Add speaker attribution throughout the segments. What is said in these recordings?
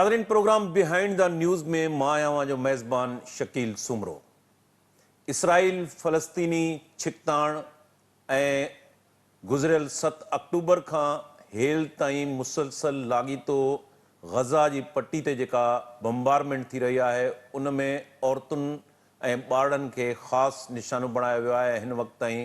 Speaker 1: ناظرين programme behind the news ۾ مان آهيان اوهان جو ميزبان شڪيل سومرو. اسرائيل فلسطيني ڇڪتاڻ ۽ گذريل ست آڪٽوبر کان هيل تائين مسلسل لاڳيتو غزه جي پٽي تي جيڪا بمبارمينٽ ٿي رهي آهي ان ۾ عورتن ۽ ٻارڙن کي خاص نشانو بڻايو ويو آهي ۽ هن وقت تائين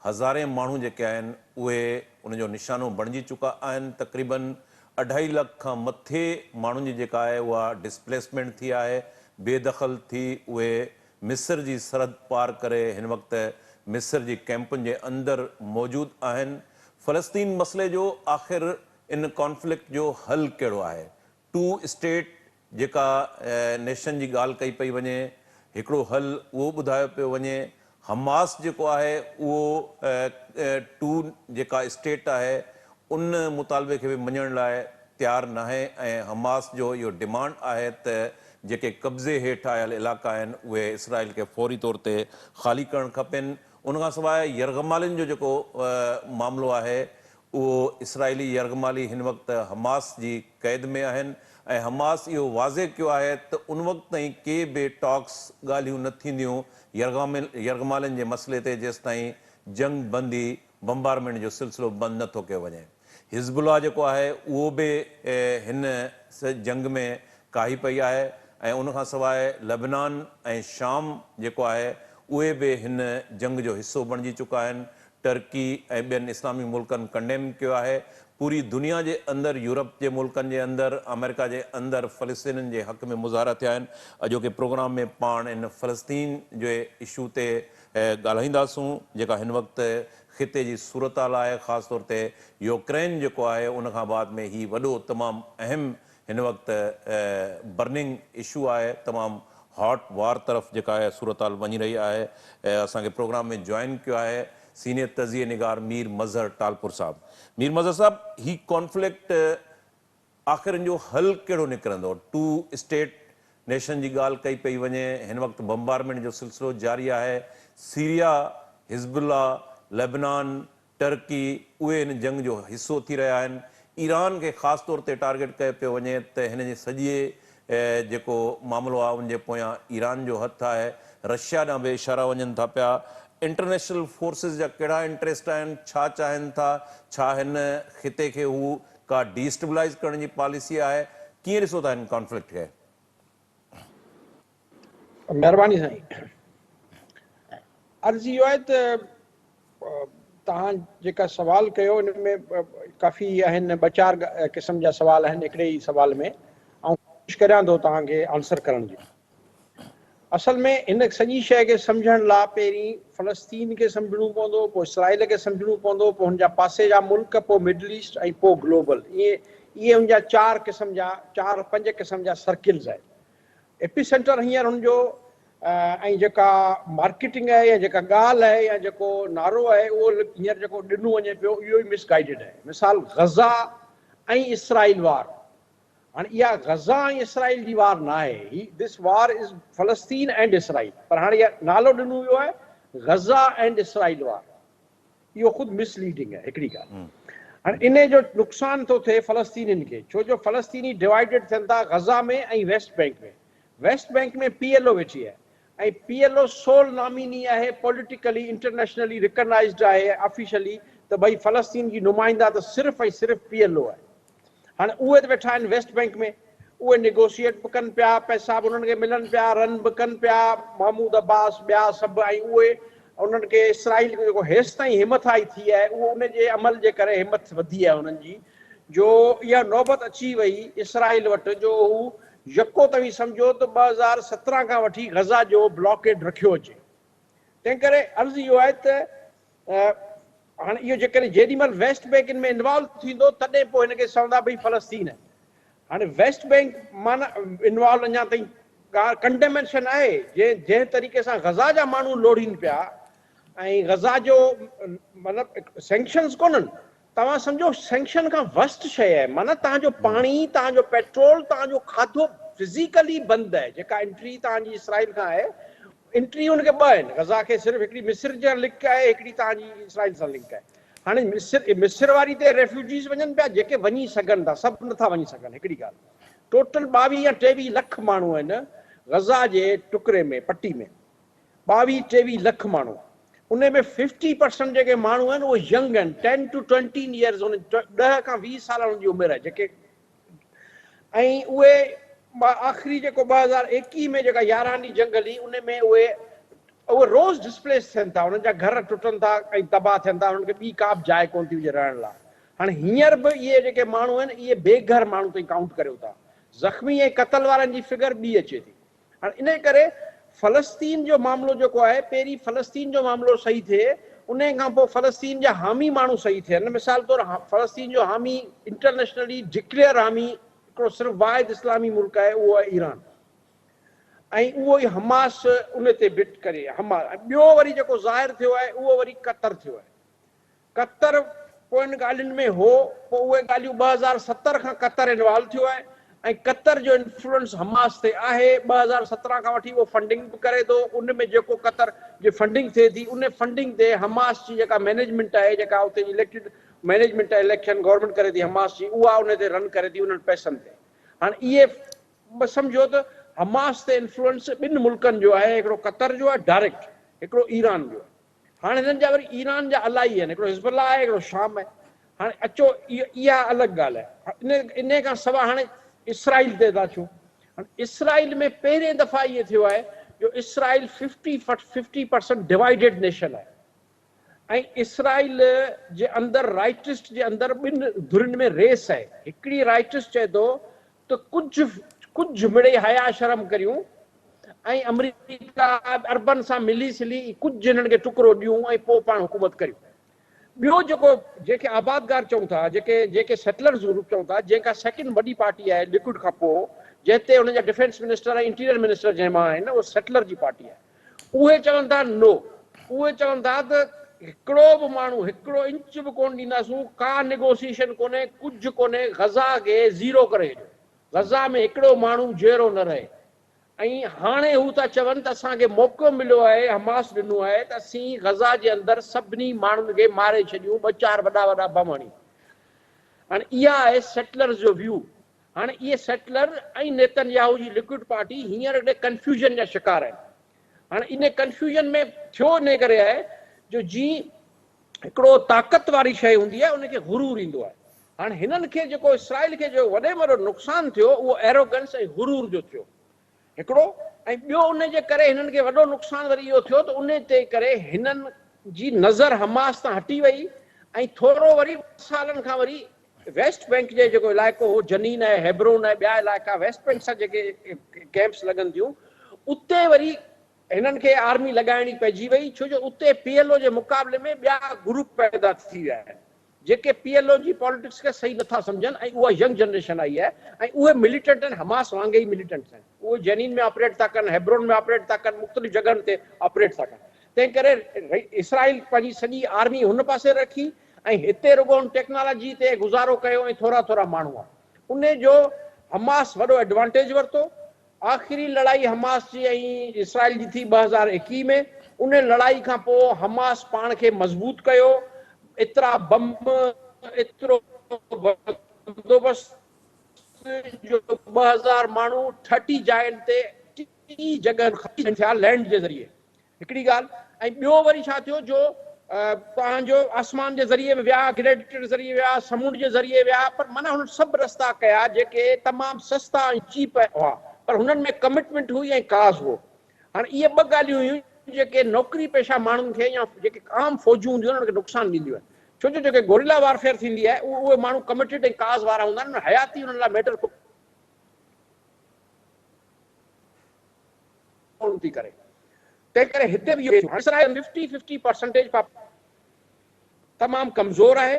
Speaker 1: هزارين ماڻهو جيڪي آهن اهي ان جو نشانو بڻجي چڪا آهن تقريبن اڍائي لک کان مٿي ماڻهن جي جيڪا آهي اها ڊسپليسمينٽ ٿي آهي بي دخل ٿي اهي مصر جي سرحد پار ڪري هن وقت مصر جي ڪئمپن جي اندر موجود آهن فلسطين مسئلي جو آخر ان ڪانفلڪٽ جو حل ڪهڙو آهي ٽو اسٽيٽ جيڪا نيشن جي ڳالهه ڪئي پئي وڃي، هڪڙو حل اهو ٻڌايو پيو وڃي، حماس جيڪو آهي اهو ٽو جيڪا اسٽيٽ آهي ان مطالبي کي به مڃڻ لاء تيار ناهي ۽ حماس جو اهو ڊمانڊ آهي ته جيڪي قبضي هيٺ آيل علائقا آهن اهي اسرائيل کي فوري طور تي خالي ڪرڻ کپين. ان کان سواء يرغمالين جو جيڪو معاملو آهي اهو اسرائيلي يرغمالي هن وقت حماس جي قيد ۾ آهن ۽ حماس اهو واضح ڪيو آهي ته ان وقت تائين ڪي به ٽاڪس، ڳالهيون، نه ٿينديون يرغمالين جي مسئلي تي جيستائين جنگ بندي، بمبارمينٽ جو سلسلو بند نه ٿو ڪيو وڃي. حزب الله جيڪو آهي اهو به هن جنگ ۾ ڪاهي پئي آهي ۽ ان کان سواء لبنان ۽ شام جيڪو آهي اهي به هن جنگ جو حصو بڻجي چڪا آهن. ٽرڪي ۽ ٻين اسلامي ملڪن ڪنڊيم ڪيو آهي. پوري دنيا جي اندر يورپ جي ملڪن جي اندر آمريڪا جي اندر فلسطينين جي حق ۾ مظاهرا ٿيا آهن. اڄوڪي پروگرام ۾ پاڻ ان فلسطين جي اشو تي ڳالهائينداسون جيڪا هن وقت خطي جي صورتحال آهي خاص طور تي يوڪرين جيڪو آهي ان کان بعد ۾ هي وڏو تمام اهم هن وقت برننگ اشو آهي تمام هاٽ وار طرف جيڪا آهي صورتحال وڃي رهي آهي اسان کي پروگرام ۾ جوائن ڪيو آهي سينيئر تجزيي نگار مير مظهر ٽالپر صاحب مير مظهر صاحب هي ڪانفلڪٽ آخر ان جو حل ڪهڙو نڪرندو ٽو اسٽيٽ نيشن جي ڳالهه ڪئي پئي وڃي هن وقت بمبارمينٽ جو سلسلو جاري آهي سيريا حزب الله لبنان ٽرڪي اهي هن جنگ جو حصو ٿي رهيا آهن، ايران کي خاص طور تي ٽارگيٽ ڪيو پيو وڃي ته هن جي سڄي جيڪو معاملو آهي ان جي پويان ايران جو هٿ آهي، رشيا ڏانهن به اشارا وڃن ٿا پيا، انٽرنيشنل فورسز جا ڪهڙا انٽريسٽ آهن، ڇا چاهين ٿا، ڇا هن خطي کي هو ڪا ڊي اسٽيبلائيز ڪرڻ جي پاليسي آهي، ڪيئن ڏسو ٿا هن ڪانفلڪٽ کي؟
Speaker 2: مهرباني سائين عرض اهو آهي ته توهان جيڪا سوال ڪيو ان ۾ ڪافي آهن ٻه چار قسم جا سوال آهن هڪڙي ئي سوال ۾ آئون ڪوشش ڪريان ٿو توهان کي آنسر ڪرڻ جي اصل ۾ هن سڄي شيء کي سمجهڻ لاء پهرين فلسطين کي سمجهڻو پوندو پوء اسرائيل کي سمجهڻو پوندو پوء هن جا پاسي جا ملڪ پوء مڊل ايسٽ ۽ پوء گلوبل ائين اهي هن جا چار قسم جا چار پنج قسم جا سرڪلز آهن ايپي سينٽر هينئر هن جو ۽ جيڪا مارڪيٽنگ آهي يا جيڪا ڳالهه آهي يا جيڪو نعرو آهي اهو هينئر جيڪو ڏنو وڃي پيو اهو ئي مس گائيڊڊ آهي. مثال غزه ۽ اسرائيل وار هاڻي اها غزه ۽ اسرائيل جي وار نه آهي هي this war is فلسطين اينڊ اسرائيل پر هاڻي اها نالو ڏنو ويو آهي غزه اينڊ اسرائيل وار اهو خود مس ليڊنگ آهي هڪڙي ڳالهه هاڻي انهي جو نقصان ٿو ٿئي فلسطينين کي ڇو جو فلسطيني ڊوائيڊڊ ٿين ٿا Gaza ۾ ۽ West Bank ۾ West Bank ۾ P L O ويٺي آهي ۽ P L O sole nominee آهي پوليٽيڪلي انٽرنيشنلي ريڪگنائيزڊ آهي آفيشلي ته ڀئي فلسطين جي نمائنده ته صرف ۽ صرف پي ايل او آهي هاڻي اهي ته ويٺا آهن ويسٽ بئنڪ ۾ اهي نيگوشيئيٽ به ڪن پيا، پئسا به انهن کي ملن پيا، رن به ڪن پيا، محمود عباس ٻيا سڀ ۽ اهي انهن کي اسرائيل کي جيڪو هيستائين همٿائي ٿي آهي اهو ان جي عمل جي ڪري همٿ وڌي آهي انهن جي جو اها نوبت اچي وئي اسرائيل وٽ جو هو يڪو توهين سمجهو ته 2017 کان وٺي غزه جو بلاڪيڊ رکيو اچي تنهن ڪري عرض اهو آهي ته هاڻي اهو جيڪڏهن جيڏي مهل ويسٽ بئنڪ ان ۾ انوالو ٿيندو تڏهن پوء هن کي چوندا ڀئي فلسطين آهي. هاڻي ويسٽ بئنڪ معنيٰ انوالو اڃا تائين ڪنڊيمنشن آهي جنهن جنهن طريقي سان غزا جا ماڻهو لوڙهين پيا ۽ غزا جو مطلب سينڪشنز ڪونهن توهان سمجهو سينڪشن کان ورسٽ شيء آهي معنيٰ توهان جو پاڻي توهان جو پيٽرول توهان جو کاڌو فزيڪلي بند آهي جيڪا انٽري توهان جي اسرائيل کان آهي انٽري ان کي ٻه آهن غزا کي صرف هڪڙي مصر جا لنڪ آهي هڪڙي توهان جي اسرائيل سان لنڪ آهي هاڻي مصر مصر واري تي ريفيوجيز وڃن پيا جيڪي وڃي سگهن ٿا سڀ نٿا وڃي سگهن هڪڙي ڳالهه. ٽوٽل 22 يا 23 لک ماڻهو آهن غزه جي ٽڪري ۾ پٽي ۾ 22 23 لک ماڻهو ان ۾ ففٽي پرسنٽ جيڪي ماڻهو آهن اهي ينگ آهن ٽين ٽو ٽوئنٽي ايئرز ان 10 کان 20 سال انهن جي عمر آهي جيڪي ۽ اهي آخري جيڪو 2021 ۾ جيڪا 11 ڏينهن جنگ هلي ان ۾ اهي اهي روز ڊسپليس ٿين ٿا انهن جا گهر ٽٽن ٿا ۽ تباهه ٿين ٿا انهن کي ٻي ڪا به جاء ڪونه ٿي هجي رهڻ لاء هاڻي هينئر به اهي جيڪي ماڻهو آهن اهي بي گهر ماڻهو تائين ڪائونٽ ڪريو ٿا. زخمي ۽ قتل وارن جي فگر ٻي اچي ٿي. هاڻي انهي ڪري فلسطين جو معاملو جيڪو آهي پهرين فلسطين جو معاملو صحيح ٿئي انهي کان پوء فلسطين جا حامي ماڻهو صحيح ٿين. مثال طور فلسطين جو حامي انٽرنيشنلي ڊڪليئر حامي هڪڙو صرف واحد اسلامي ملڪ آهي اهو آهي ايران ۽ اهو ئي حماس ان تي بٽ ڪري حماس ۽ ٻيو وري جيڪو ظاهر ٿيو آهي اهو وري قطر ٿيو آهي. قطر پوين ڳالهين ۾ هو، پوء اهي ڳالهيون 2017 کان قطر انوالو ٿيو آهي ۽ قطر جو انفلوئنس حماس تي آهي، 2017 کان وٺي اهو فنڊنگ به ڪري ٿو، ان ۾ جيڪو قطر جي فنڊنگ ٿئي ٿي ان فنڊنگ تي حماس جي جيڪا مئنيجمينٽ آهي جيڪا اتي جي اليڪٽيڊ مئنيجمينٽ آهي اليڪشن گورنمينٽ ڪري ٿي حماس جي اها ان تي رن ڪري ٿي انهن پئسن تي هاڻ اهي به سمجهو ته حماس تي انفلوئنس ٻن ملڪن جو آهي هڪڙو قطر جو آهي ڊائريڪٽ هڪڙو ايران جو آهي. هاڻي هنن جا وري ايران جا الائي آهن، هڪڙو حزب الله آهي، هڪڙو شام آهي. هاڻي اچو اها الڳ ڳالهه آهي. انهيء کان سواء هاڻي اسرائيل تي ٿا اچون. هاڻي اسرائيل ۾ پهرين دفعا ائين ٿيو آهي جو اسرائيل 50 پرسنٽ ڊوائيڊيڊ نيشن آهي ۽ اسرائيل جي اندر رائٽسٽ جي اندر ٻن ڌرين ۾ ريس آهي. هڪڙي رائٽسٽ چئي ٿو ته ڪجهه ڪجهه مڙئي حياء شرم ڪريون ۽ آمريڪا عربن سان ملي سلي ڪجهه هنن کي ٽڪرو ڏيون ۽ پوء پاڻ حڪومت ڪريون. ٻيو جيڪو جنهن کي آبادگار چئون ٿا، جيڪي جنهن کي سيٽلرز گروپ چئون ٿا، جنهن کان سيڪنڊ وڏي پارٽي آهي ليڪوڊ کان پوء، جنهن تي انهن جا ڊفينس منسٽر ۽ انٽيريئر منسٽر جنهن مان آهن اهو سيٽلر جي پارٽي آهي. اهي چون ٿا نو. اهي چون ٿا ته هڪڙو به ماڻهو هڪڙو انچ به ڪونه ڏينداسون، ڪا نيگوسيئيشن ڪونهي، ڪجهه ڪونهي، غزه کي زيرو ڪري ڇڏيو، غزه ۾ هڪڙو ماڻهو جيئرو نه رهي. ۽ هاڻي هو ٿا چون ته اسان کي موقعو مليو آهي، حماس ڏنو آهي ته اسين غزه جي اندر سڀني ماڻهن کي ماري ڇڏيون، ٻه چار وڏا وڏا بم هڻي. هاڻي اها آهي سيٽلرز جو ويو. هاڻي اهي سيٽلر ۽ نيتن ياهو جي لڪوڊ پارٽي هينئر هڪڙي ڪنفيوزن جا شڪار آهن. هاڻي انهي ڪنفيوزن ۾ ٿيو انهي ڪري آهي جو جي هڪڙو طاقت واري شيء هوندي آهي ان کي غرور ايندو آهي. هاڻي هنن کي جيڪو اسرائيل کي جو وڏي ۾ وڏو نقصان ٿيو اهو ايروگنس ۽ غرور جو ٿيو. هڪڙو ۽ ٻيو ان جي ڪري هنن کي وڏو نقصان وري اهو ٿيو ته ان تي ڪري هنن جي نظر حماس تان هٽي وئي ۽ ٿورو وري ٻه سالن کان وري ويسٽ بينڪ جي جيڪو علائقو هو جنين ۽ هيبرون ۽ ٻيا علائقا ويسٽ بينڪ سان جيڪي ڪيمپس لڳن ٿيون اتي وري هنن کي آرمي لڳائڻي پئجي وئي ڇو جو اتي پي ايل او جي مقابلي ۾ ٻيا گروپ پيدا ٿي ويا آهن جيڪي پي ايل او جي پاليٽڪس کي صحيح نٿا سمجهن ۽ اها ينگ جنريشن آئي آهي ۽ اهي مليٽنٽ آهن حماس وانگي ئي مليٽنٽس آهن اهي جنين ۾ آپريٽ ٿا ڪن هيبرون ۾ آپريٽ ٿا ڪن مختلف جڳهن تي آپريٽ ٿا ڪن تنهن ڪري اسرائيل پنهنجي سڄي آرمي هن پاسي رکي ۽ هتي رڳو ان ٽيڪنالاجي تي گذارو ڪيو ۽ ٿورا ٿورا ماڻهو هئا انهي جو حماس وڏو ايڊوانٽيج ورتو. آخري لڙائي حماس جي ۽ اسرائيل جي ٿي 2021 ۾ انهي لڙائي کان پوء حماس پاڻ کي مضبوط ڪيو ايترا بم ايترو بندوبست جو 2000 ماڻهو ٺٽي جاين تي ٽي جڳهن کان ٿيا لينڊ جي ذريعي هڪڙي ڳالهه ۽ ٻيو وري ڇا ٿيو جو توهان جو آسمان جي ذريعي به ويا، گريڊيٽر ذريعي ويا، سمنڊ جي ذريعي ويا پر معنيٰ هنن سڀ رستا ڪيا جيڪي تمام سستا ۽ چيپ هئا پر هنن ۾ ڪمٽمينٽ هئي ۽ ڪاز هو. هاڻي اهي ٻه ڳالهيون هيون جيڪي نوڪري پيشه ماڻهن کي يا جيڪي عام فوجون هونديون آهن انهن کي نقصان ڏينديون آهن ڇو جو جيڪي گوريلا وارفيئر ٿيندي آهي اهي ماڻهو ڪمٽيڊ ۽ ڪاز وارا هوندا آهن حياتي انهن لاء ميٽر ڪونه ٿي ڪري تنهن ڪري هتي به اهو ٿيو. اسرائيل ففٽي ففٽي پرسنٽيج تمام ڪمزور آهي.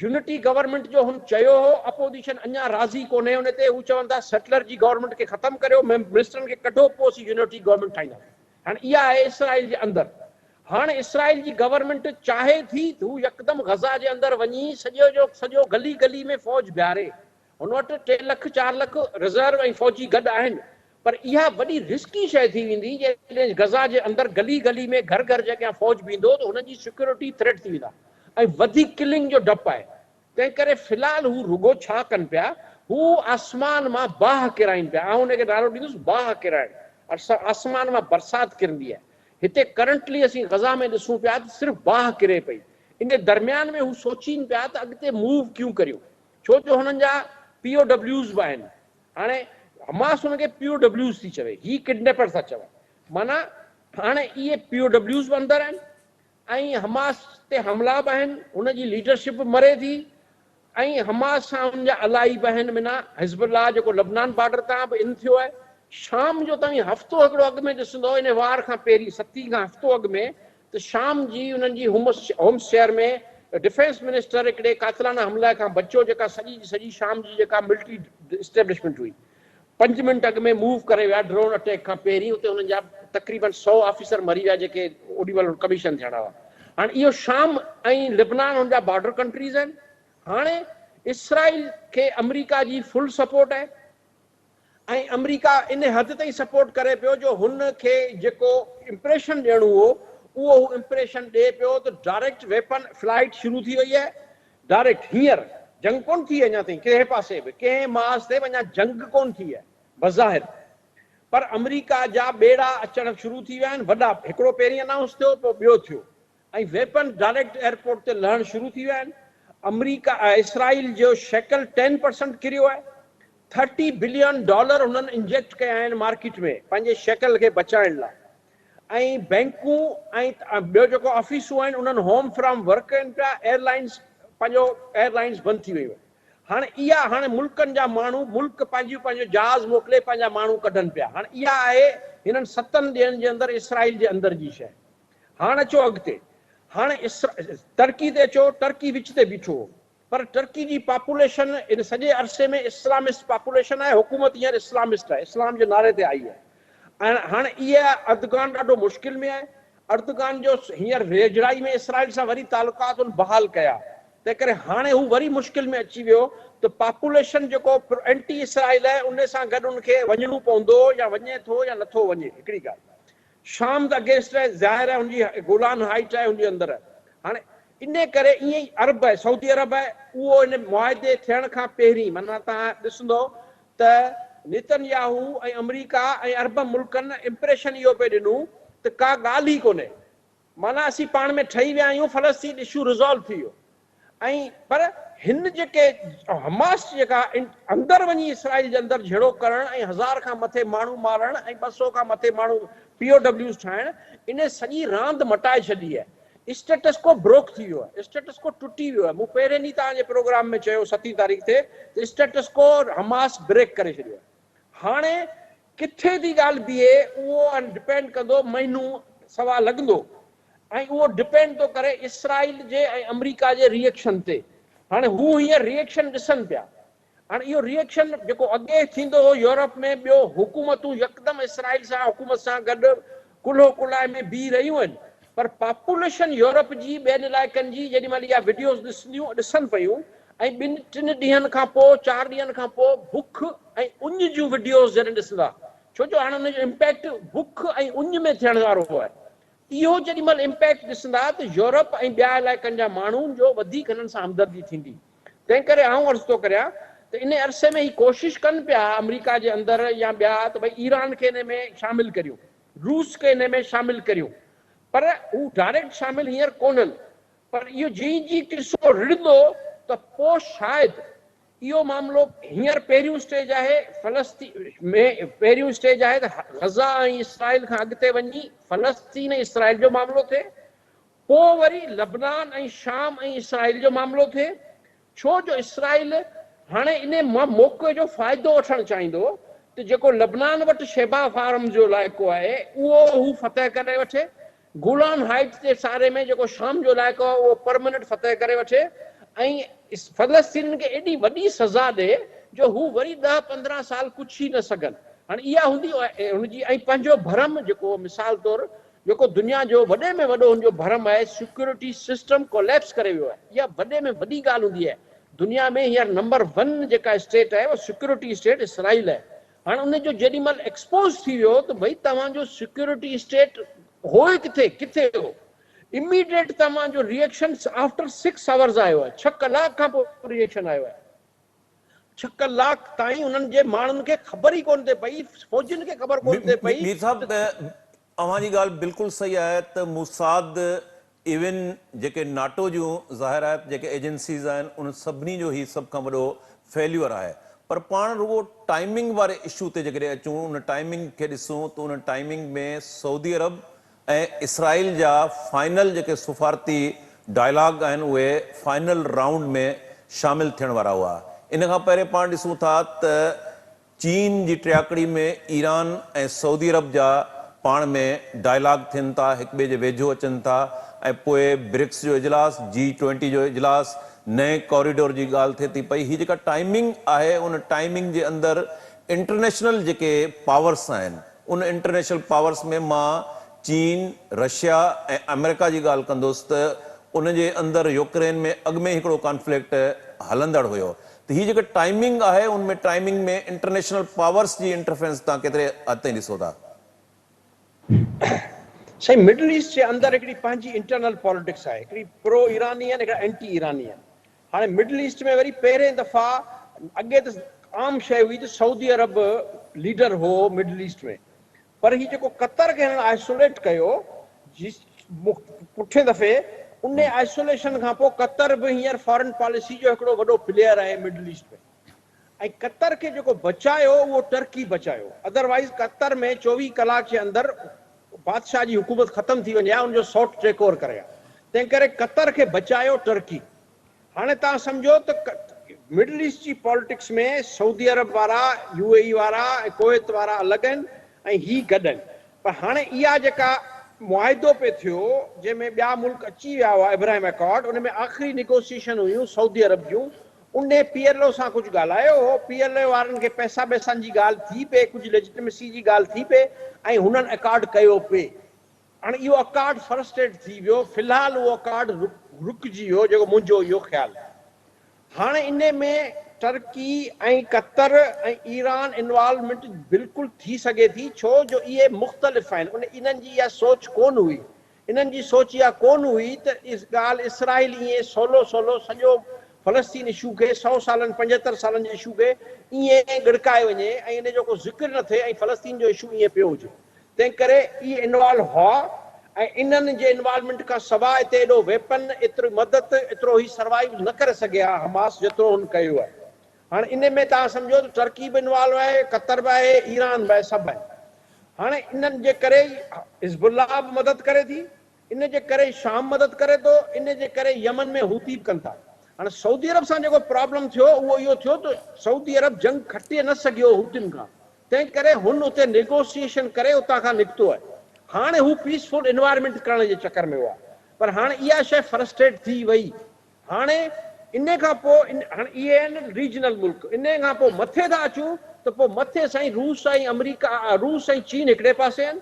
Speaker 2: يونٽي گورنمينٽ جو هن چيو هو، اپوزيشن اڃا راضي ڪونهي ان تي، هو چون ٿا سيٽلر جي گورنمينٽ کي ختم ڪريو، منسٽرن کي ڪڍو پوء اسين يونٽي گورنمينٽ ٺاهينداسين. هاڻي اها آهي اسرائيل جي اندر. هاڻ اسرائيل جي گورنمينٽ چاهي ٿي ته هو يڪدم غزه جي اندر وڃي سڄو جو سڄو گلي گلي ۾ فوج بيهاري. هن وٽ ٽي لک چار لک رزرو ۽ فوجي گڏ آهن پر اها وڏي رسڪي شيء ٿي ويندي جيڪڏهن غزه جي اندر گلي گلي ۾ گهر گهر جي اڳيان فوج بيهندو ته هنن جي سيڪيورٽي ٿريٽ ٿي ويندا ۽ وڌيڪ ڪلنگ جو ڊپ آهي تنهن ڪري في الحال هو رڳو ڇا ڪن پيا هو آسمان مان باهه ڪيرائين پيا. آئون ان کي نالو ڏيندس باهه ڪيرائڻ. آسمان مان برسات ڪرندي آهي. هتي ڪرنٽلي اسين غزه ۾ ڏسون پيا ته صرف باهه ڪري پئي. ان درميان ۾ هو سوچين پيا ته اڳتي موو ڪيون ڪريون. ڇو جو هنن جا پي او ڊبليوز به آهن. هاڻي حماس هن کي پي او ڊبليوز ٿي چوي. هي ڪڊنيپر ٿا چون. معنيٰ هاڻي اهي پي او ڊبليوز به اندر آهن ۽ حماس تي حملا به آهن، هن جي ليڊرشپ به مري ٿي ۽ حماس سان هن جا الائي به آهن معنيٰ حزب الله جيڪو لبنان بارڊر تان به ان ٿيو آهي. شام جو توهين هفتو هڪڙو اڳ ۾ ڏسندؤ ان وار کان پهرين ستين کان هفتو اڳ ۾ ته شام جي انهن جي حمص شهر ۾ ڊفينس منسٽر هڪڙي قاتلانه حملي کان بچيو جيڪا سڄي جي سڄي شام جي جيڪا ملٽري اسٽيبلشمينٽ هئي پنج منٽ اڳ ۾ موو ڪري ويا ڊرون اٽيڪ کان پهرين اتي انهن جا تقريبن سئو آفيسر مري ويا جيڪي اوڏي مهل ڪميشن ٿيڻا هئا هاڻي اهو شام ۽ لبنان هن جا بارڊر ڪنٽريز آهن هاڻي اسرائيل کي آمريڪا جي فل سپورٽ آهي ۽ آمريڪا ان حد تائين سپورٽ ڪري پيو جو هن کي جيڪو امپريشن ڏيڻو هو اهو هو امپريشن ڏئي پيو ته ڊائريڪٽ ويپن فلائيٽ شروع ٿي وئي آهي ڊائريڪٽ هينئر جنگ ڪونه ٿي اڃا تائين ڪنهن پاسي به ڪنهن محاذ تي به اڃا جنگ ڪونه ٿي آهي بظاهر پر آمريڪا جا ٻيڙا اچڻ شروع ٿي ويا آهن وڏا هڪڙو پهرين انائونس ٿيو پوء ٻيو ٿيو ۽ ويپن ڊائريڪٽ ايئرپورٽ تي لهڻ شروع ٿي ويا آهن، آمريڪا اسرائيل جو شيڪل ٽين پرسنٽ ڪريو آهي، ٿرٽي بلين ڊالر هنن انجيڪٽ ڪيا آهن مارڪيٽ ۾ پنهنجي شيڪل کي بچائڻ لاء ۽ بئنڪون ۽ ٻيو جيڪو آفيسون آهن انهن هوم فرام ورڪ ڪين پيا، ايئر لائنز پنهنجو ايئر لائنز بند ٿي ويون آهن، هاڻ اها هاڻ ملڪن جا ماڻهو ملڪ پنهنجيون پنهنجو جهاز موڪلي پنهنجا ماڻهو ڪڍن پيا، هاڻ اها آهي هنن ستن ڏينهن جي اندر اسرائيل جي اندر جي شيء. هاڻ اچو اڳتي. هاڻ ٽرڪي تي اچو، ٽرڪي وچ تي بيٺو هو. پر ٽرڪي جي پاپوليشن ان سڄي عرصي ۾ اسلامسٽ پاپوليشن آهي، حڪومت هينئر اسلامسٽ آهي، اسلام جي نعري تي آئي آهي. ۽ هاڻ اها اردگان ڏاڍو مشڪل ۾ آهي. اردگان جو هينئر ويجهڙائي ۾ اسرائيل سان وري تعلقات هن بحال ڪيا. تنهنڪري هاڻي هو وري مشڪل ۾ اچي ويو ته پاپوليشن جيڪو اينٽي اسرائيل آهي ان سان گڏ ان کي وڃڻو پوندو يا وڃي ٿو يا نٿو وڃي. هڪڙي ڳالهه. شام ته اگينسٽ آهي ظاهر آهي هن جي گولان هائيٽ آهي هن جي اندر هاڻي انهي ڪري ائين ئي عرب آهي سعودي عرب آهي اهو ان معاهدي ٿيڻ کان پهرين معنيٰ توهان ڏسندو ته نيتن ياهو ۽ آمريڪا ۽ عرب ملڪن امپريشن اهو پئي ڏنو ته ڪا ڳالهه ئي ڪونهي معنيٰ اسين پاڻ ۾ ٺهي ويا آهيون فلسطين اشو ريزالو ٿي ويو ۽ پر هن جيڪي حماس جيڪا اندر وڃي اسرائيل جي اندر جهيڙو ڪرڻ ۽ هزار کان مٿي ماڻهو مارڻ ۽ 200 کان مٿي ماڻهو پي او ڊبليوز ٺاهڻ ان سڄي راند مٽائي ڇڏي آهي اسٽيٽس ڪو بروڪ ٿي ويو آهي اسٽيٽس ڪو ٽٽي ويو آهي مون پهرين ڏينهن توهان جي پروگرام ۾ چيو ستين تاريخ تي ته اسٽيٽس ڪو حماس بريڪ ڪري ڇڏيو آهي هاڻي ڪٿي ٿي ڳالهه بيهي اهو ڊپينڊ ڪندو مهينو سوا لڳندو ۽ اهو ڊپينڊ ٿو ڪري اسرائيل جي ۽ آمريڪا جي ري ايڪشن تي هاڻي هو هينئر ري ايڪشن ڏسن پيا هاڻي اهو ري ايڪشن جيڪو اڳي ٿيندو هو يورپ ۾ ٻيو حڪومتون يڪدم اسرائيل سان حڪومت سان گڏ ڪلهو ڪلهائي ۾ بيهي رهيون آهن پر پاپوليشن يورپ جي ٻين علائقن جي جيڏي مهل اها وڊيوز ڏسنديون ڏسن پيون ۽ ٻن ٽن ڏينهن کان پوء چار ڏينهن کان پوء بک ۽ اڃ جون وڊيوز جڏهن ڏسندا ڇو جو هاڻي ان جو امپيڪٽ بک ۽ اڃ ۾ ٿيڻ وارو آهي اهو جيڏي مهل امپيڪٽ ڏسندا ته يورپ ۽ ٻيا علائقن جا ماڻهن جو وڌيڪ هنن سان همدردي ٿيندي تنهن ڪري آئون عرض ٿو ڪريان ته ان عرصي ۾ هي ڪوشش ڪن پيا آمريڪا جي اندر يا ٻيا ته ڀئي ايران کي ان ۾ شامل ڪريون روس کي ان ۾ شامل ڪريون پر هو ڊائريڪٽ شامل هينئر ڪونهن پر اهو جئين جئين قصو رڙندو ته پوء شايد اهو معاملو هينئر پهريون اسٽيج آهي فلسطين ۾ پهريون اسٽيج آهي ته غزه ۽ اسرائيل کان اڳتي وڃي فلسطين ۽ اسرائيل جو معاملو ٿئي پوء وري لبنان ۽ شام ۽ اسرائيل جو معاملو ٿئي ڇو جو اسرائيل هاڻي انهي مان موقعي جو فائدو وٺڻ چاهيندو ته جيڪو لبنان وٽ شيبا فارمز جو علائقو آهي اهو هو فتح ڪري وٺي گولان هائيٽس جي ساري ۾ جيڪو شام جو علائقو آهي اهو پرمننٽ فتح ڪري وٺي ۽ فلسطينين کي ايڏي وڏي سزا ڏي جو هو وري ڏهه 15 سال ڪڇي نه سگهن. هاڻي اها هوندي هن جي ۽ پنهنجو ڀرم جيڪو مثال طور جيڪو دنيا جو وڏي ۾ وڏو هن جو ڀرم آهي سيڪيورٽي سسٽم ڪوليپس ڪري ويو آهي اها وڏي ۾ وڏي ڳالهه هوندي آهي دنيا ۾ هينئر نمبر ون جيڪا اسٽيٽ آهي اها سيڪيورٽي اسٽيٽ اسرائيل آهي هاڻ ان جو جيڏي مهل ايڪسپوز ٿي ويو ته ڀئي توهان جو سيڪيورٽي اسٽيٽ هو ئي ڪٿي ڪٿي هو اميڊيٽ توهان جو ري ايڪشن آفٽر 6 آورز آيو آهي 6 ڪلاڪ کان پوء ري ايڪشن آيو آهي. ڇهه ڪلاڪ تائين انهن جي ماڻهن کي خبر ئي ڪونه ٿي پئي، فوجين کي خبر ڪونه ٿي پئي.
Speaker 1: مير صاحب اوهان جي ڳالهه بلڪل صحيح آهي ته موساد ايون جيڪي ناٽو جون ظاهر آهي ته جيڪي ايجنسيز آهن انهن سڀني جو هي سڀ کان وڏو فيليور آهي پر پاڻ رڳو ٽائمنگ واري اشو تي جيڪڏهن اچون ان ٽائمنگ کي ڏسون ته ان ٽائمنگ ۾ سعودي عرب ۽ اسرائيل جا فائنل جيڪي سفارتي ڊائلاگ آهن اهي فائنل رائونڊ ۾ شامل ٿيڻ وارا هئا. ان کان پهرين پاڻ ڏسون ٿا ته چين جي ٽياڪڙي ۾ ايران ۽ سعودي عرب جا پاڻ ۾ ڊائلاگ ٿين ٿا، هڪ ٻئي جي ويجهو اچن ٿا ۽ پوء برڪس جو اجلاس، جي ٽوئنٽي جو اجلاس، نئين ڪاريڊور جي ڳالهه ٿئي ٿي پئي. هي جيڪا ٽائمنگ آهي ان ٽائمنگ جي اندر انٽرنيشنل جيڪي پاورس آهن، ان انٽرنيشنل پاورس ۾ مان چين، رشيا ۽ آمريڪا جي ڳالهه ڪندس ته ان جي اندر يوڪرين ۾ اڳ ۾ ئي هڪڙو ڪانفلڪٽ هلندڙ هيو ته هي جيڪا ٽائمنگ آهي ان ۾ ٽائمنگ ۾ انٽرنيشنل پاورس جي انٽرفيرنس توهان ڪيتري حد تائين ڏسو ٿا؟
Speaker 2: سائين مڊل ايسٽ جي اندر هڪڙي پنهنجي انٽرنل پاليٽڪس آهي، هڪڙي پرو ايراني آهن هڪڙا اينٽي ايراني آهن. هاڻي مڊل ايسٽ ۾ وري پهرين دفعا اڳي ته عام شيء هئي ته سعودي عرب ليڊر هو مڊل ايسٽ ۾ پر هي جيڪو قطر کي هنن آئسوليٽ ڪيو جي پٺين دفعي ان آئسوليشن کان پوء قطر به هينئر فارن پاليسي جو هڪڙو وڏو پليئر آهي مڊل ايسٽ ۾ ۽ قطر کي جيڪو بچايو اهو ٽرڪي بچايو ادروائيز قطر ۾ 24 ڪلاڪ جي اندر بادشاهه جي حڪومت ختم ٿي وڃي ها ان جو سوٽ ٽيڪ اوور ڪري ها تنهن ڪري قطر کي بچايو ٽرڪي هاڻي توهان سمجهو ته مڊل ايسٽ جي پالٽڪس ۾ سعودي عرب وارا يو اي اي وارا ۽ ڪويت وارا الڳ آهن ۽ هي گڏ آهن پر هاڻي اها جيڪا معاهدو پئي ٿيو جنهن ۾ ٻيا ملڪ اچي ويا هئا ابراهيم اڪارڊ ان ۾ آخري نيگوسيئيشن هيون سعودي عرب جون انهي پي ايل او سان ڪجهه ڳالهايو هو، پي ايل اي وارن کي پئسا ٻئسن جي ڳالهه ٿي پئي، ڪجهه ليجٽمسي جي ڳالهه ٿي پئي ۽ هنن اڪارڊ ڪيو پئي. هاڻي اهو اڪارڊ فرسٽريٽ ٿي ويو، في الحال اهو اڪارڊ رڪجي ويو جيڪو منهنجو اهو خيال آهي. هاڻي انهي ۾ ٽرڪي ۽ قطر ۽ ايران انوالومينٽ بلڪل ٿي سگهي ٿي ڇو جو اهي مختلف آهن، انهن جي اها سوچ ڪونه هئي انهن جي سوچ اها ڪونه هئي ته ڳالهه اسرائيل ائين سولو سولو سڄو فلسطين اشو کي سئو سالن 75 سالن جي اشو کي ائين ڳڙڪائي وڃي ۽ ان جو ڪو ذڪر نه ٿئي ۽ فلسطين جو اشو ائين پيو هجي تنهن ڪري اهي انوالو هئا ۽ انهن جي انوالومينٽ کان سواء اتي ايڏو ويپن ايتري مدد ايترو هي سروائيو نه ڪري سگهي ها حماس جيترو هن ڪيو آهي هاڻي ان ۾ توهان سمجهو ته ٽرڪي به انوالو آهي، قطر به آهي، ايران به آهي، سڀ آهن. هاڻي انهن جي ڪري ئي حزب الله به مدد ڪري ٿي، ان جي ڪري ئي شام مدد ڪري ٿو، ان جي ڪري ئي يمن ۾ حوثي به ڪن ٿا. هاڻي سعودي عرب سان جيڪو پرابلم ٿيو اهو اهو ٿيو ته سعودي عرب جنگ کٽي نه سگهيو حوثين کان، تنهن ڪري هن اتي نيگوسيئيشن ڪري اتان کان نڪتو آهي. هاڻي هو پيسفل انوائرمينٽ ڪرڻ جي چڪر ۾ هئا پر هاڻي اها شيء فرسٽريٽ ٿي وئي. هاڻي انهي کان پوء هاڻي اهي آهن ريجنل ملڪ انهي کان پوء مٿي ٿا اچون ته پوء مٿي سائين روس ۽ آمريڪا روس ۽ چين هڪڙي پاسي آهن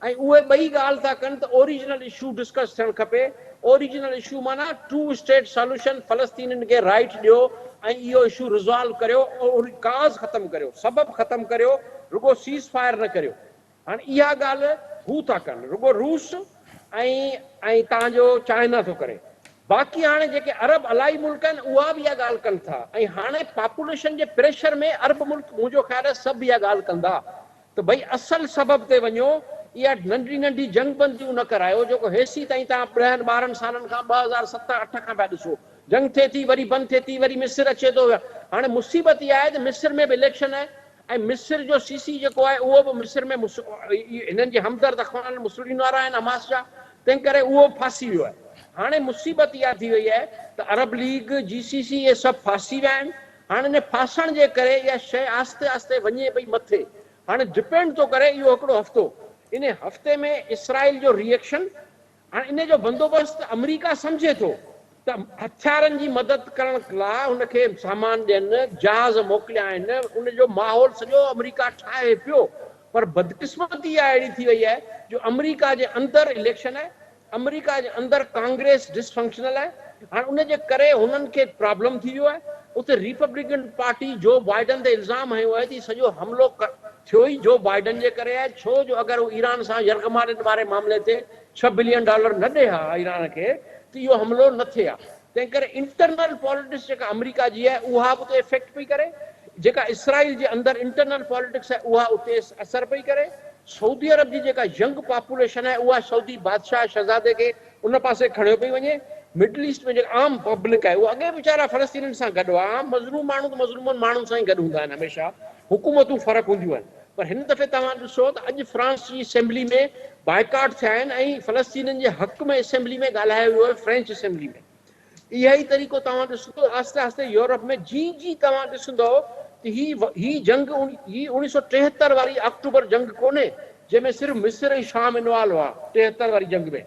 Speaker 2: ۽ اهي ٻئي ڳالهه ٿا ڪن ته اوريجنل اشو ڊسڪس ٿيڻ کپي اوريجنل اشو معنيٰ ٽو اسٽيٽ سوليوشن فلسطينين کي رائيٽ ڏيو ۽ اهو اشو ريزالو ڪريو ڪاز ختم ڪريو سبب ختم ڪريو رڳو سيز فائر نه ڪريو هاڻ اها ڳالهه هو ٿا ڪن، رڳو روس ۽ ۽ تان جو چائنا ٿو ڪري. باقي هاڻي جيڪي عرب الائي ملڪ آهن اها به اها ڳالهه ڪن ٿا ۽ هاڻي پاپوليشن جي پريشر ۾ عرب ملڪ منهنجو خيال آهي سڀ اها ڳالهه ڪندا ته ڀئي اصل سبب تي وڃو اها ننڍي ننڍي جنگ بنديون نه ڪرايو جيڪو هيسي تائين تان ڏهن ٻارهن سالن کان 2007 اٺ کان پيا ڏسو جنگ ٿئي ٿي وري بند ٿئي ٿي وري مصر اچي ٿو هاڻي مصيبت اها آهي ته مصر ۾ به اليڪشن آهي ۽ مصر جو سي سي جيڪو آهي اهو به مصر ۾ هنن جي همدرد اخوان المسلمين وارا آهن حماس جا تنهن ڪري اهو به ڦاسي ويو آهي هاڻي مصيبت اها ٿي وئي آهي ته عرب ليگ جي سي سي اهي سڀ ڦاسي ويا آهن هاڻي ان ڦاسڻ جي ڪري اها شيء آهستي آهستي وڃي پئي مٿي هاڻي ڊپينڊ ٿو ڪري اهو هڪڙو هفتو ان هفتي ۾ اسرائيل جو ري ايڪشن هاڻ ان جو بندوبست آمريڪا سمجهي ٿو ته هٿيارن جي مدد ڪرڻ لاء هن کي سامان ڏين، جهاز موڪليا آهن، ان جو ماحول سڄو آمريڪا ٺاهي پيو پر بدقسمتي اها اهڙي ٿي وئي آهي جو آمريڪا جي اندر اليڪشن آهي، آمريڪا جي اندر ڪانگريس ڊس فنڪشنل آهي، هاڻ ان جي ڪري هنن کي پرابلم ٿي ويو آهي، اتي ريپبلڪن پارٽي جو بائيڊن تي الزام هنيو آهي ته هي سڄو حملو ٿيو ئي جو بائيڊن جي ڪري آهي ڇو جو اگر هو ايران سان يرغمالين واري معاملي تي ڇهه بلين ڊالر نه ڏئي ها ايران کي ته اهو حملو نه ٿئي ها تنهن ڪري انٽرنل پاليٽڪس جيڪا آمريڪا جي آهي اها به اتي افيڪٽ پئي ڪري جيڪا اسرائيل جي اندر انٽرنل پاليٽڪس آهي اها اتي اثر پئي ڪري، سعودي عرب جي جيڪا ينگ پاپوليشن آهي اها سعودي بادشاهه شهزادي کي ان پاسي کڻيو پئي وڃي، مڊل ايسٽ ۾ جيڪا عام پبلڪ آهي اها اڳي ويچارا فلسطينين سان گڏ هئا، عام مظلوم ماڻهو ته مظلومن ماڻهن سان ئي گڏ هوندا آهن هميشه حڪومتون فرق هونديون آهن پر هن دفعي توهان ڏسو ته اڄ فرانس جي اسيمبلي ۾ بائيڪاٽ ٿيا آهن ۽ فلسطينين جي حق ۾ اسيمبلي ۾ ڳالهايو ويو آهي فرينچ اسيمبلي ۾. اهو ئي طريقو توهان ڏسندو آهستي آهستي يورپ ۾ جيئن جيئن توهان ڏسندؤ ته هي هي جنگ هي اوڻيهه سؤ 73 واري آڪٽوبر جنگ ڪونهي جنهن ۾ صرف مصر ۽ شام انوالو هئا 73 واري جنگ ۾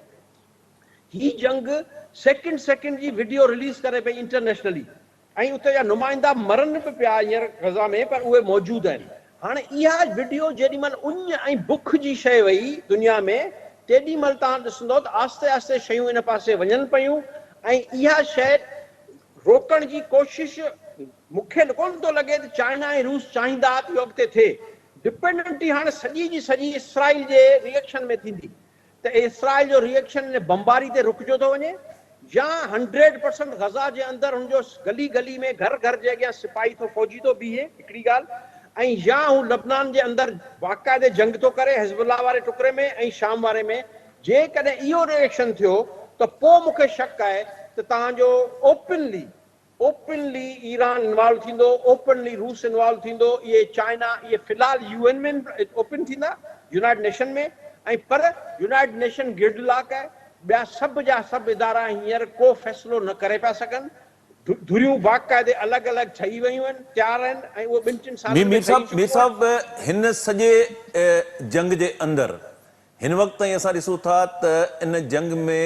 Speaker 2: هي جنگ سيڪنڊ سيڪنڊ جي وڊيو رليز ڪري پئي انٽرنيشنلي ۽ اتي جا نمائندا مرن به پيا هينئر غزه ۾ پر اهي موجود آهن. هاڻي اها وڊيو جيڏي مهل اڃ ۽ بک جي شيء وئي دنيا ۾ تيڏي مهل توهان ڏسندؤ ته آهستي آهستي شيون ان پاسي وڃن پيون ۽ اها شيء روڪڻ جي ڪوشش مون کي ڪونه ٿو لڳي ته چائنا ۽ روس چاهيندا ته اهو اڳتي ٿئي. ڊپينڊنٽي هاڻي سڄي جي سڄي اسرائيل جي ري ايڪشن ۾ ٿيندي. ته اسرائيل جو ري ايڪشن ان بمباري تي رڪجو ٿو وڃي يا هنڊريڊ پرسنٽ غزه جي اندر هن جو گلي گلي ۾ گهر گهر جي اڳيان سپاهي ٿو فوجي ٿو بيهي هڪڙي ڳالهه ۽ يا هو لبنان جي اندر باقاعدي جنگ ٿو ڪري حزب الله واري ٽڪري ۾ ۽ شام واري ۾ جيڪڏهن اهو ري ايڪشن ٿيو ته پوء مون کي شڪ آهي ته توهان جو اوپنلي اوپنلي ايران انوالو ٿيندو، اوپنلي روس انوالو ٿيندو، اهي چائنا اهي في الحال يو اين ۾ اوپن ٿيندا، يونائيٽڊ نيشن ۾ ۽ پر يونائيٽڊ نيشن گرڊ لاڪ آهي، ٻيا سڀ جا سڀ ادارا هينئر ڪو فيصلو نه ڪري پيا سگهن، ڌريون باقاعدي الڳ الڳ ٺهي ويون آهن، تيار آهن ۽ اهو ٻن ٽن سالن ۾
Speaker 1: مير
Speaker 2: ٺهي
Speaker 1: صاحب مير
Speaker 2: چڪو آهي.
Speaker 1: صاحب هن سڄي جنگ جي اندر هن وقت تائين اسان ڏسون ٿا ته ان جنگ ۾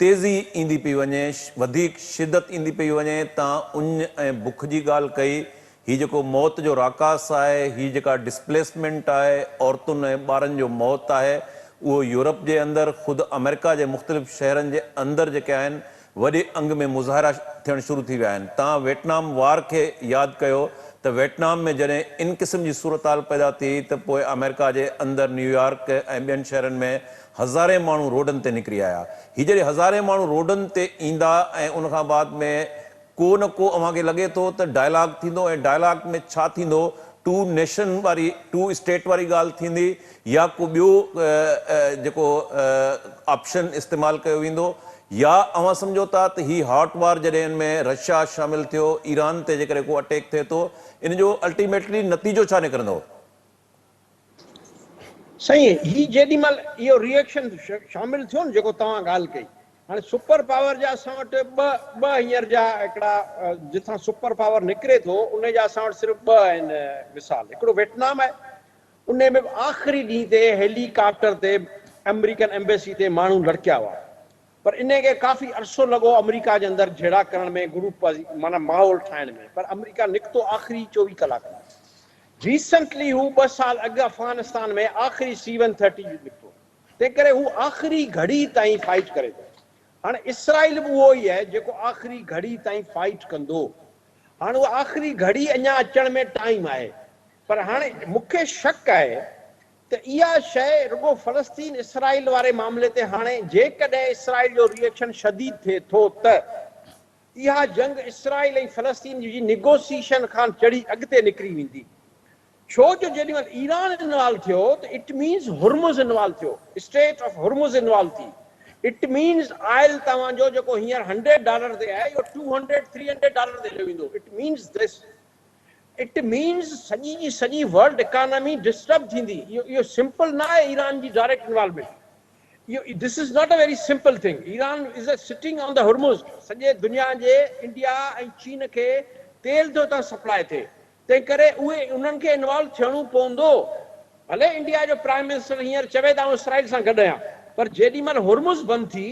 Speaker 1: تيزي ايندي پئي وڃي، وڌيڪ شدت ايندي پئي وڃي، تان اڃ ۽ بک جي ڳالهه ڪئي، هي جيڪو موت جو راڪاس آهي، هي جيڪا ڊسپليسمينٽ آهي، عورتن ۽ ٻارن جو موت آهي، اهو يورپ جي اندر، خود آمريڪا جي مختلف شهرن جي اندر جيڪي آهن، وڏي انگ ۾ مظاهرا ٿيڻ شروع ٿي ويا آهن. تان ويٽنام وار کي ياد ڪيو ته ويٽنام ۾ جڏهن ان قسم جي صورتحال پيدا ٿي ته پوء آمريڪا جي اندر نيويارڪ ۽ ٻين شهرن ۾ هزارين ماڻهو روڊن تي نڪري آيا. هي جڏهن هزارين ماڻهو روڊن تي ايندا ۽ ان کان بعد ۾ ڪو نه ڪو اوهان کي لڳي ٿو ته ڊائلاگ ٿيندو ۽ ڊائلاگ ۾ ڇا ٿيندو ٽو نيشن واري ٽو اسٽيٽ واري ڳالهه ٿيندي يا ڪو ٻيو جيڪو آپشن استعمال ڪيو ويندو يا اوهان سمجهو ٿا ته هي هاٽ وار جڏهن ان ۾ رشيا شامل ٿيو ايران تي جيڪڏهن ڪو اٽيڪ ٿئي ٿو ان جو الٽيميٽلي نتيجو ڇا نڪرندو؟
Speaker 2: سائين هي جيڏي مهل اهو ري ايڪشن شامل ٿيو نه جيڪو توهان ڳالهه ڪئي هاڻي سپر پاور جا اسان وٽ ٻه ٻه هينئر جا هڪڙا جتان سپر پاور نڪري ٿو ان جا اسان وٽ صرف ٻه آهن مثال هڪڙو ويٽنام آهي ان ۾ به آخري ڏينهن تي هيلي ڪاپٽر تي آمريڪن ايمبيسي تي ماڻهو لڙڪيا هئا پر انهي کي ڪافي عرصو لڳو آمريڪا جي اندر جهيڙا ڪرڻ ۾ گروپ بازي معنيٰ ماحول ٺاهڻ ۾ پر آمريڪا نڪتو آخري 24 ڪلاڪن ۾ ريسنٽلي هو ٻه سال اڳ افغانستان ۾ آخري سي ون ٿرٽي نڪتو تنهن ڪري هو آخري گهڙي تائين فائيٽ ڪري ٿو هاڻي اسرائيل به اهو ئي آهي جيڪو آخري گهڙي تائين فائيٽ ڪندو هاڻ اها آخري گهڙي اڃا اچڻ ۾ ٽائيم آهي پر هاڻي مون کي شڪ آهي ته اها شيء رڳو فلسطين اسرائيل واري معاملي تي هاڻي جيڪڏهن اسرائيل جو ري ايڪشن شديد ٿئي ٿو ته اها جنگ اسرائيل ۽ فلسطين جي نيگوسيشن کان چڙهي اڳتي نڪري ويندي ڇو جو جيڏي مهل ايران انوالو ٿيو ته it means Hormuz involve ٿيو اسٽريٽ آف هرمز انوالو ٿي it means oil توهان جو جيڪو هينئر هنڊريڊ ڊالر تي آهي اهو two hundred three hundred dollar تي هليو ويندو it means this it means سڄي جي سڄي ورلڊ اڪانامي ڊسٽرب ٿيندي اهو اهو سمپل نه آهي ايران جي ڊائريڪٽ انوالومينٽ اهو this is not a very simple thing Iran is a sitting on the Hormuz سڄي دنيا جي انڊيا ۽ چين کي تيل ٿو اتان سپلاء ٿئي تنهن ڪري اهي انهن کي انوالو ٿيڻو پوندو ڀلي انڊيا جو پرائم منسٽر هينئر چوي ته آئون اسرائيل سان گڏ آهيان پر جيڏي مهل هرمز بند ٿي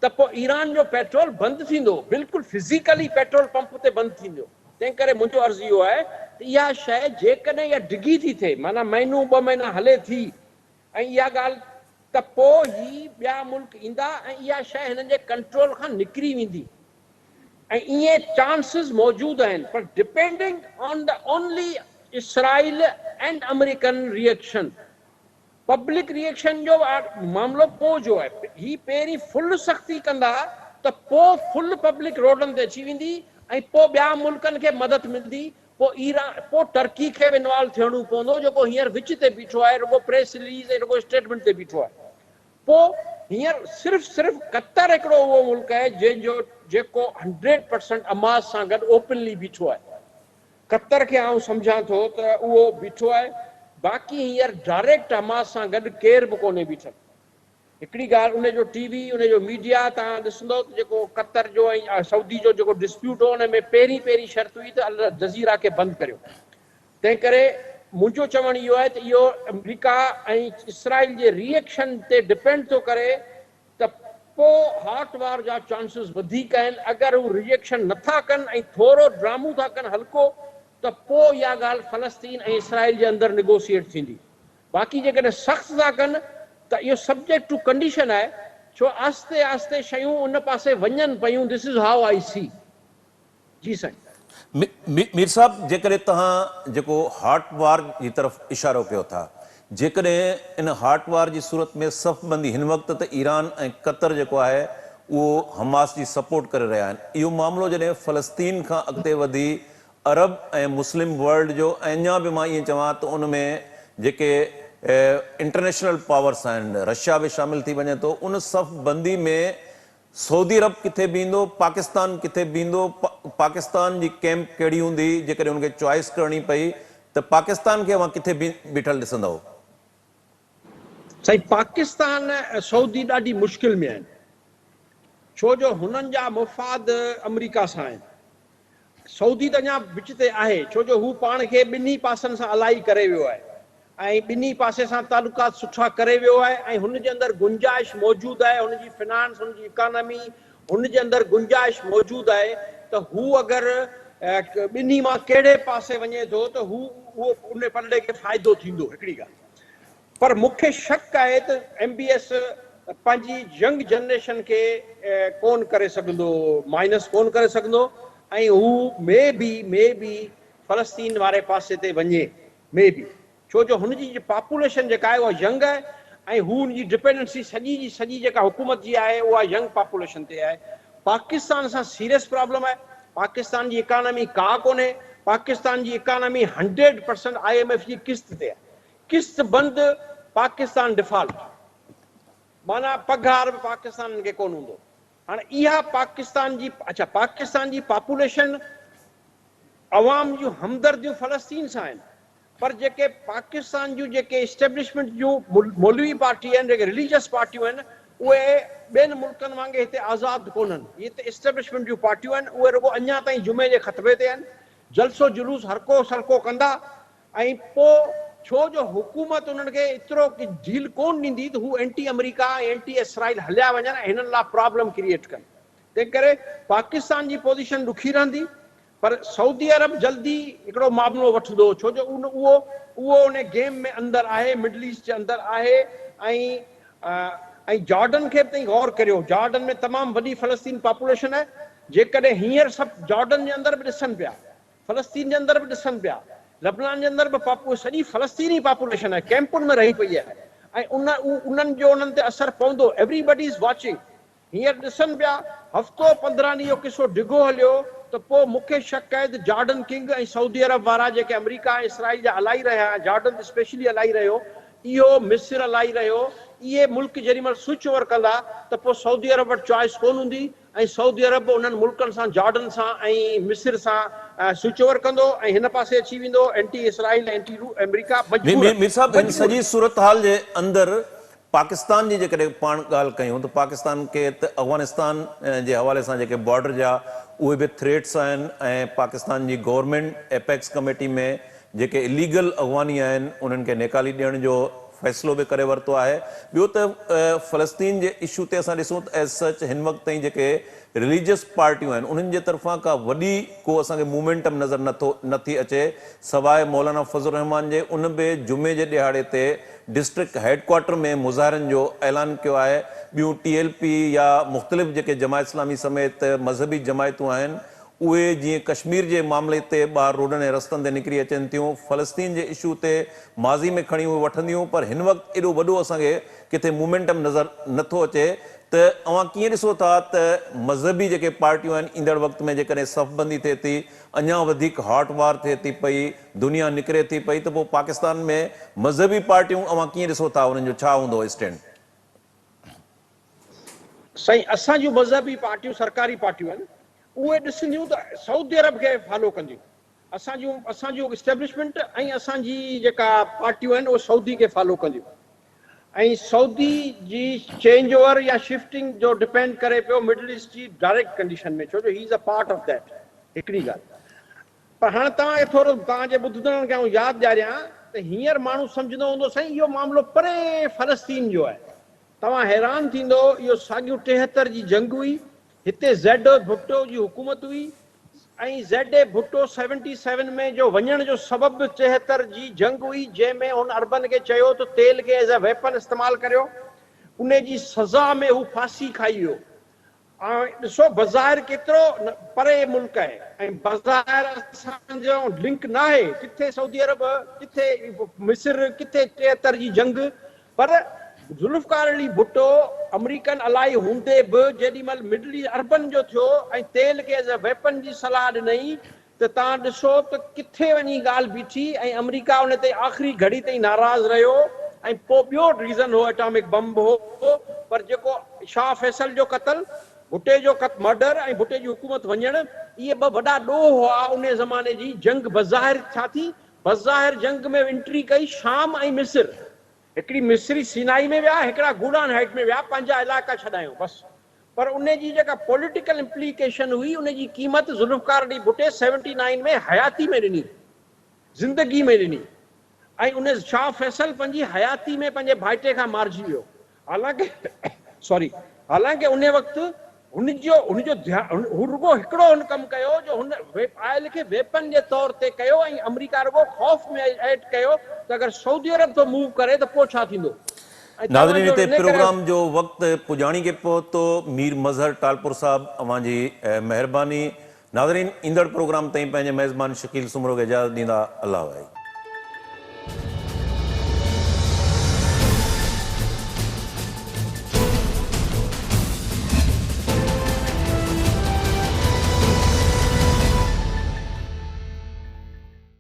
Speaker 2: ته پوء ايران جو پيٽرول بند ٿيندو، بلڪل فزيڪلي پيٽرول پمپ تي بند ٿيندو. تنهن ڪري منهنجو عرض اهو آهي ته اها شيء جيڪڏهن اها ڊگهي ٿي ٿئي معنيٰ مهينو ٻه مهينا هلي ٿي ۽ اها ڳالهه ته پوء هي ٻيا ملڪ ايندا ۽ اها شيء هنن جي ڪنٽرول کان نڪري ويندي ۽ ائين چانسز موجود آهن پر depending on the only Israel and American reaction. Public reaction جو معاملو پوء جو آهي، هي پهرين فل سختي ڪندا ته پوء فل پبلڪ روڊن تي اچي ويندي ۽ پوء ٻيا ملڪن کي مدد ملندي،
Speaker 3: پوء ايران پوء ٽرڪي کي به انوالو ٿيڻو پوندو جيڪو هينئر وچ تي بيٺو آهي رڳو پريس رليز ۽ رڳو اسٽيٽمينٽ تي بيٺو آهي. پوء هينئر صرف صرف قطر هڪڙو اهو ملڪ آهي جنهن جو جيڪو هنڊريڊ پرسنٽ حماس سان گڏ اوپنلي بيٺو آهي. قطر کي آئون سمجهان ٿو ته اهو بيٺو آهي باقي هينئر ڊائريڪٽ حماس سان گڏ ڪير به ڪونهي بيٺل. هڪڙي ڳالهه ان جو ٽي وي ان جو ميڊيا توهان ڏسندو ته جيڪو قطر جو ۽ سعودي جو جيڪو ڊسپيوٽ هو ان ۾ پهرين پهرين شرط هئي ته الجزيره کي بند ڪريو تنهن ڪري منهنجو چوڻ اهو آهي ته اهو آمريڪا ۽ اسرائيل جي ري ايڪشن تي ڊپينڊ ٿو ڪري ته پو هاٽ وار جا چانسز وڌيڪ آهن اگر هو ري ايڪشن نٿا ڪن ۽ ٿورو ڊرامو ٿا ڪن هلڪو ته پو اها ڳالهه فلسطين ۽ اسرائيل جي اندر نيگوسيئيٽ ٿيندي. باقي جيڪڏهن سخت ٿا ڪن ته اهو سبجيڪٽ ٽو ڪنڊيشن آهي ڇو آهستي آهستي شيون ان پاسي وڃن پيون this is how I see جي سائين.
Speaker 1: مير صاحب جيڪڏهن توهان جيڪو هاٽ وار جي طرف اشارو ڪيو ٿا جيڪڏهن ان هاٽ وار جي صورت ۾ صف بندي هن وقت ته ايران ۽ قطر جيڪو آهي اهو حماس جي سپورٽ ڪري رهيا آهن اهو معاملو جڏهن فلسطين کان اڳتي وڌي عرب ۽ مسلم ورلڊ جو ۽ اڃا به مان ائين چوان ته ان ۾ جيڪي انٽرنيشنل پاورس آهن رشيا به شامل ٿي وڃي ٿو ان صف بندي ۾ سعودي عرب ڪٿي بيهندو پاڪستان ڪٿي بيهندو پاڪستان جي ڪيمپ ڪهڙي هوندي جيڪڏهن ان کي چوائس ڪرڻي پئي ته پاڪستان کي اوهان ڪٿي بيٺل ڏسندؤ؟
Speaker 2: سائين پاڪستان ۽ سعودي ڏاڍي مشڪل ۾ آهن ڇو جو هنن جا مفاد آمريڪا سان آهن سعودي ته اڃا وچ تي آهي ڇو جو هو پاڻ کي ٻنهي پاسن سان الائي ڪري ويو آهي ۽ ٻنهي پاسي سان تعلقات سٺا ڪري ويو آهي ۽ هن جي اندر گنجائش موجود آهي هن جي فنانس هن جي اڪانامي هن جي اندر گنجائش موجود آهي ته هو اگر ٻنهي مان ڪهڙي پاسي وڃي ٿو ته هو اهو ان پلڙي کي فائدو ٿيندو هڪڙي ڳالهه پر مون کي شڪ آهي ته ايم بي ايس پنهنجي ينگ جنريشن کي ڪون ڪري سگهندو مائنس ڪون ڪري سگهندو ۽ هو مي بي مي بي فلسطين واري پاسي تي وڃي مي بي ڇو جو هن جي پاپوليشن جيڪا آهي اها ينگ آهي ۽ هو ان جي ڊپينڊنسي سڄي جي سڄي جيڪا حڪومت جي آهي اها ينگ پاپوليشن تي آهي پاڪستان سان سيريس پرابلم آهي پاڪستان جي اڪانامي ڪا ڪونهي پاڪستان جي economy hundred percent I M F جي قسط تي آهي قسط بند پاڪستان ڊفالٽ معنيٰ پگهار به پاڪستانين کي ڪونه هوندو هاڻ اها پاڪستان جي اڇا پاڪستان جي پاپوليشن عوام جون همدرديون فلسطين سان آهن پر جيڪي پاڪستان جون جيڪي اسٽيبلشمينٽ جون مولوي پارٽي آهن جيڪي رليجس پارٽيون آهن اهي ٻين ملڪن وانگي هتي آزاد ڪونهن هي هتي اسٽيبلشمينٽ جون پارٽيون آهن اهي رڳو اڃا تائين جمعي جي خطبي تي آهن جلسو جلوس هرڪو سرڪو ڪندا ۽ پوء ڇو جو حڪومت انهن کي ايترو ڍيل ڪونه ڏيندي ته هو اينٽي آمريڪا ۽ اينٽي اسرائيل هليا وڃن ۽ هنن لاء پرابلم ڪريئيٽ ڪن. تنهن ڪري پاڪستان جي پوزيشن ڏکي رهندي پر سعودي عرب جلدي هڪڙو معاملو وٺندو ڇو جو ان اهو اهو ان گيم ۾ اندر آهي مڊل ايسٽ جي اندر آهي ۽ ۽ جارڊن کي به تئين غور ڪريو جارڊن ۾ تمام وڏي فلسطين پاپوليشن آهي جيڪڏهن هينئر سڀ جارڊن جي اندر به ڏسن پيا فلسطين جي اندر به ڏسن پيا، لبنان جي اندر به اهي سڄي فلسطيني پاپوليشن آهي ڪيمپن ۾ رهي پئي آهي ۽ ان انهن جو انهن تي اثر پوندو ايوري بڊي از واچنگ هينئر ڏسن پيا هفتو 15 ڏينهن اهو قصو ڊگهو هليو ته پوء مون کي شڪ آهي ته جارڊن ڪنگ ۽ سعودي عرب وارا جيڪي آمريڪا ۽ اسرائيل جا الائي رهيا آهن جارڊن ته اسپيشلي الائي رهيو اهو مصر الائي رهيو اهي ملڪ جيڏي مهل سوئچ اوور ڪندا ته پوء سعودي عرب وٽ چوائس ڪونه هوندي ۽ سعودي عرب به انهن ملڪن سان جارڊن سان ۽ مصر سان سوئچ اوور ڪندو ۽ هن پاسي اچي ويندو اينٽي اسرائيل ۽ اينٽي آمريڪا مجبورن
Speaker 1: مير صاحب هن
Speaker 2: مجبورن.
Speaker 1: سڄي صورتحال جي اندر پاڪستان جي جيڪڏهن پاڻ ڳالهه ڪيون ته پاڪستان کي ته افغانستان جي حوالي سان جيڪي بارڊر جا اهي به ٿريٽس آهن ۽ پاڪستان جي گورنمينٽ ايپيڪس ڪميٽي ۾ جيڪي اليگل افغاني آهن انهن کي نيڪالي ڏيڻ جو فيصلو به ڪري ورتو آهي ٻيو ته فلسطين جي اشو تي اسان ڏسون ته ايز سچ هن وقت تائين جيڪي رليجس پارٽيون آهن انهن جي طرفان ڪا وڏي ڪو اسان کي مومينٽم نظر نٿو نٿي اچي سواء مولانا فضل الرحمان جي ان به جمعي جي ڏهاڙي تي ڊسٽرڪٽ هيڊ ڪوارٽر ۾ مظاهرن جو اعلان ڪيو آهي ٻيون ٽي ايل پي يا مختلف جيڪي جماعت اسلامي سميت مذهبي جماعتون آهن. اهي جيئن ڪشمير جي معاملي تي ٻاهر روڊن ۽ رستن تي نڪري اچن ٿيون، فلسطين جي اشو تي ماضي ۾ کڻي اهي وٺنديون پر هن وقت ايڏو وڏو اسان کي ڪٿي مومينٽم نظر نه ٿو اچي ته اوهان ڪيئن ڏسو ٿا ته مذهبي جيڪي پارٽيون آهن ايندڙ وقت ۾ جيڪڏهن صف بندي ٿئي ٿي اڃا وڌيڪ هاٽ وار ٿئي ٿي پئي دنيا نڪري ٿي پئي ته پوء پاڪستان ۾ مذهبي پارٽيون اوهان ڪيئن ڏسو ٿا انهن جو ڇا هوندو اسٽينڊ؟
Speaker 2: سائين اسان جون مذهبي پارٽيون سرڪاري پارٽيون آهن اهي ڏسنديون ته سعودي عرب کي فالو ڪنديون اسان جون اسان جون اسٽيبلشمينٽ ۽ اسان جي جيڪا پارٽيون آهن اهي سعودي کي فالو ڪنديون ۽ سعودي جي چينج اوور يا شفٽنگ جو ڊپينڊ ڪري پيو مڊل ايسٽ جي ڊائريڪٽ ڪنڊيشن ۾ ڇو جو هي از ا پارٽ آف that هڪڙي ڳالهه پر هاڻ توهان کي ٿورو توهان جي ٻڌندڙن کي آئون ياد ڏياريان ته هينئر ماڻهو سمجهندو هوندو سائين اهو معاملو پري فلسطين جو آهي توهان حيران ٿيندو اهو ساڳيون 73 جي جنگ هئي، هتي زيڊ اي ڀٽو جي حڪومت هئي ۽ Z A Bhutto seventy seven ۾ جو وڃڻ جو سبب به 73 جي جنگ هئي جنهن ۾ هن عربن کي چيو ته تيل کي ايز اي ويپن استعمال ڪريو انهي جي سزا ۾ هو ڦاسي کائي ويو. ۽ ڏسو بظاهر ڪيترو پري ملڪ آهي ۽ بظاهر اسان جو لنڪ ناهي ڪٿي سعودي عرب ڪٿي مصر ڪٿي 73 جي جنگ پر ذوالفقار علي ڀٽو آمريڪن الائي هوندي به جيڏي مهل مڊل ايسٽ عربن جو ٿيو ۽ تيل کي ايز اي ويپن جي صلاح ڏنئي ته توهان ڏسو ته ڪٿي وڃي ڳالهه بيٺي ۽ آمريڪا ان تي آخري گهڙي تائين ناراض رهيو ۽ پوء ٻيو ريزن هو ايٽامڪ بم به هو پر جيڪو شاهه فيصل جو قتل، ڀٽي جو مرڊر ۽ ڀٽي جي حڪومت وڃڻ اهي ٻه وڏا ڏوهه هئا انهي زماني جي جنگ بظاهر ڇا ٿي بظاهر جنگ ۾ انٽري ڪئي شام ۽ مصر هڪڙي مصري سينائي ۾ ويا هڪڙا گولان هائيٽ ۾ ويا پنهنجا علائقا ڇڏايون بس پر ان جي جيڪا پوليٽيڪل امپليڪيشن هئي ان جي قيمت ذوالفقار علي ڀٽي سيونٽي نائين ۾ حياتي ۾ ڏني، زندگي ۾ ڏني ۽ ان شاهه فيصل پنهنجي حياتي ۾ پنهنجي ڀائٽي کان مارجي ويو حالانڪه سوري حالانڪه ان وقت هن جو هن جو ڌيان هو رڳو هڪڙو هن ڪم ڪيو جو هن آئل کي ويپن جي طور تي ڪيو ۽ آمريڪا رڳو خوف ۾ ايڊ ڪيو ته اگر سعودي عرب ٿو موو ڪري ته پوء ڇا ٿيندو. ۽ توهان
Speaker 1: ناظرين
Speaker 2: جو
Speaker 1: هتي
Speaker 2: ان ڪري
Speaker 1: پروگرام جو وقت پڄاڻي کي پهتو مير مظهر ٽالپر صاحب اوهان جي مهرباني ناظرين ايندڙ پروگرام تائين پنهنجي ميزبان شڪيل سومرو کي اجازت ڏيندا الله وائي.